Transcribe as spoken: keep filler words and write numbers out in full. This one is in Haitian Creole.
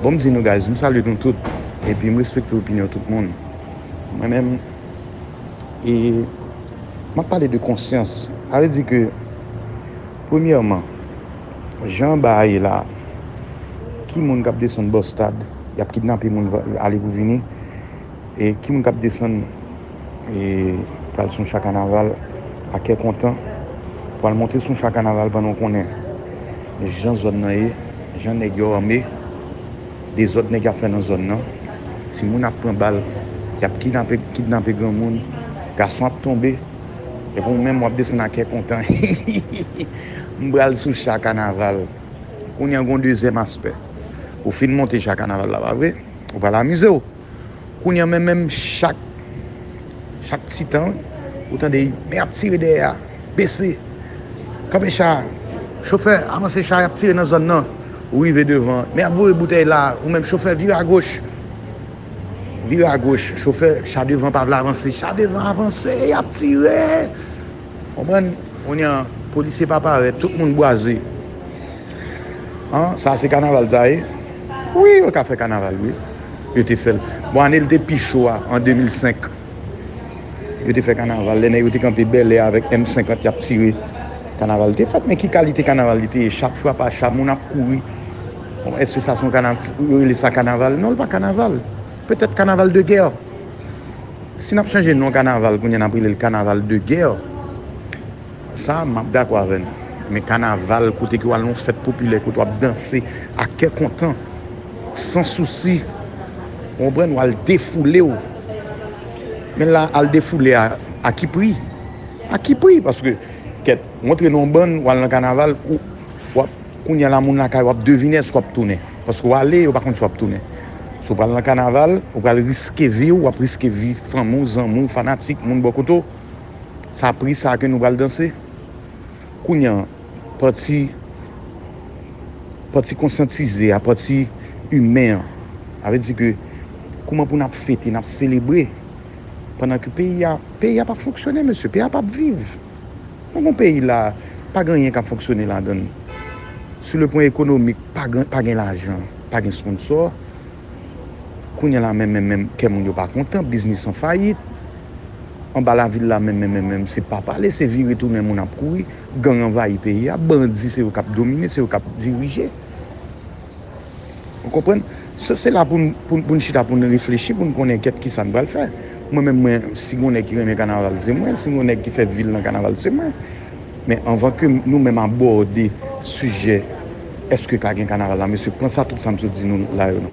Bon, m di nou, guys, m salye nou tout, epi m respekte opinyon tout moun. Mwen menm, e, m ap pale de konsyans. Sa vle di ke, premyèman, jan bagay ye la, ki moun k ap desann Bòstad, y ap kidnape moun va-, ale pou vini, e ki moun k ap desann, e, pral sou cha kanaval, a kè kontan, pral monte sou cha kanaval pandan w konnen jan zòn nan ye, jan nèg yo ame, dezòd nèg y ap fè nan zòn nan. Timoun ap pran bal, y ap kidnape, kidnape granmoun, gason ap tonbe, epi ou menm w ap desann a kè kontan. M pral sou cha kanaval. Kounye a gon dezyèm aspè. Ou fin monte cha kanaval la, pa vre? Ou pral amize w. Kounye a menm, menm chak, chak ti tan, ou tande, men ap tire dèyè a, bese, kanpe cha, chofè, avanse cha, y ap tire nan zòn nan. Ou rive devan, men ap voye boutèy la, ou menm chofè, vire agoch. Vire agoch, chofè, cha devan pa vle avanse, cha devan avanse, y ap tire. Konprann? Kounye a, polisye pa parèt, tout moun bwaze. An, sa se kanaval sa ye? Wi, yo ka fè kanaval, wi. Yo te fè l. Bon, ane l te pi cho a, an de mil senk. Yo te fè kanaval, lè nèg yo te kanpe Bèlè avèk M senkant, y ap tire. Kanaval te fèt, men ki kalite kanaval li te ye? Cha frape a cha, moun ap kouri. Bon, èske sa se yon kanaval, yo rele sa kanaval? Non, l pa kanaval. Petèt kanaval de gè. Si n ap chanje non kanaval, kounye a n ap rele l kanaval de gè. Sa, m ap dakò avè n. Men kanaval, kote ke w al nan yon fèt popilè, kote w ap danse a kè kontan, san sousi, w konprann, w al defoule w. Men la, al defoule a, a ki pri? A ki pri? Paske, kèt, w antre nan yon bann, w al nan kanaval, ou, w ap, kounye a la, moun lakay, w ap devine èske w ap tounen. Paske w ale, yo pa konn si w ap tounen. Si w pral nan kanaval, ou pral riske vi w, w ap riske vi fanmi w, zanmi w, fanatik, moun bò kote w. Sa pri sa ke nou pral danse. Kounye a, pati, pati konsyantize a, pati imen an. Sa vle di ke kouman pou n ap fete, n ap selebre, pandan ke peyi a, peyi a p ap fonksyone, mesye, peyi a p ap viv. Nou gon peyi la, pa gen anyen k ap fonksyone ladan l. Sou le pwen ekonomik, pa gen, pa gen lajan, pa gen sponsò. Kounye a la menm, menm, menm, kè moun yo pa kontan, biznis an fayit. Anba lavil la menm, menm, menm, menm, se pa pale, se vire tounen moun ap kouri, gang anvayi peyi a, bandi se yo k ap domine, se yo k ap dirije. Ou konprann? Se, se la pou n, pou n, pou n chita, pou n reflechi, pou n konnen kèt kisa n pral fè. Mwen menm, mwen, si gon nèg ki renmen kanaval, se mwen, si gon nèg ki fè vi l nan kanaval, se mwen. Men anvan ke nou menm abòde sijè èske ka gen kanaval la, mesye, pran sa, tout sa m sot di nou la yo, non.